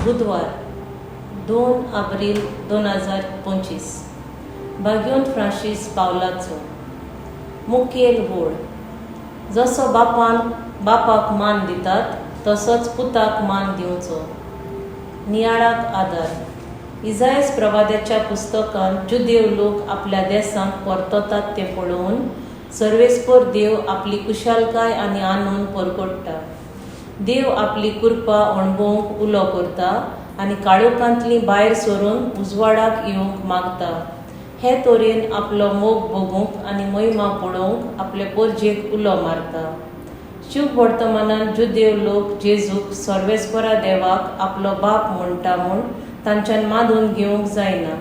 बुधवार, 2 आब्रील 2025. भाग्योंत फ्रांसीस पावलाचो मुखेल होड. जसो बापान बापाक मान दितात, तसोच पुताक मान दिवचो. नियाळाक आदार. इजायस प्रवाद्याच्या पुस्तकांत जुदेव लोक आपल्या देसांत परततात तें पळोवन सर्वेस्पर देव आपली कुशालकाय आनी आनंद परगट्टा. देव आपली कृपा अणभवंक उलो करता आनी काळोखांतली भायर सरून उजवाडाक येवंक मागता. हे तरेन आपलो मोग भोगूंक आनी महिमा पळोवंक आपले परजेक उलो मारता. शुभ वर्तमानान जुदेव लोक जेजूक सर्वेस्परा देवाक आपलो बाप म्हणटा म्हूण तांच्यान मानून घेवंक जायना.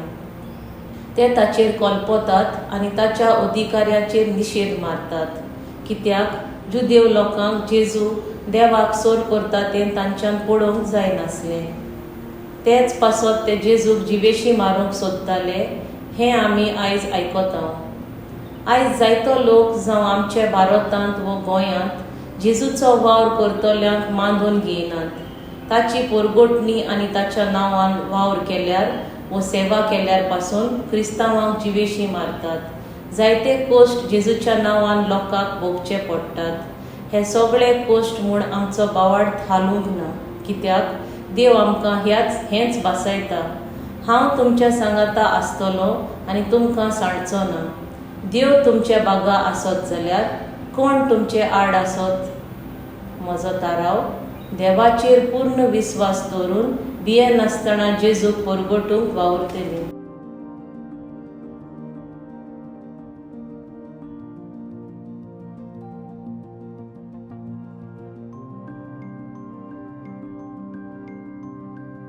ते ताचेर कोलपोतात आनी ताच्या अधिकाऱ्याचेर निशेध मारतात, कित्याक जुदेव लोकांक जेजू देवाक सोर करता तें तांच्यान पळोवंक जायनासलें. तेच पासत ते जेजूक जिवेशी मारूंक सोदताले हें आमी आयज आयकता. आयज जायतो लोक, जावं आमच्या भारतांत वो गोंयांत, जेजूचो वावर करतल्यांक मानून घेयनात. ताची पोरगोटणी आनी ताच्या नांवान वावर केल्यार वो सेवा केल्यार पासून क्रिस्तांवांक जिवेशी मारतात. जायते कश्ट जेजूच्या नांवान लोकांक भोगचे पडटात. हे सगळे कश्ट म्हूण आमचो भावार्थ हालूंक ना, कित्याक देव आमकां ह्याच हेंच भासायता, "हांव तुमच्या सांगाता आसतलो आनी तुमकां सांडचो ना." देव तुमच्या बागा आसत जाल्यार कोण तुमचे आड आसत? म्हजो थाराव: देवाचेर पूर्ण विस्वास दवरून भियेनासतना जेजूक परगटूंक वावुरतली.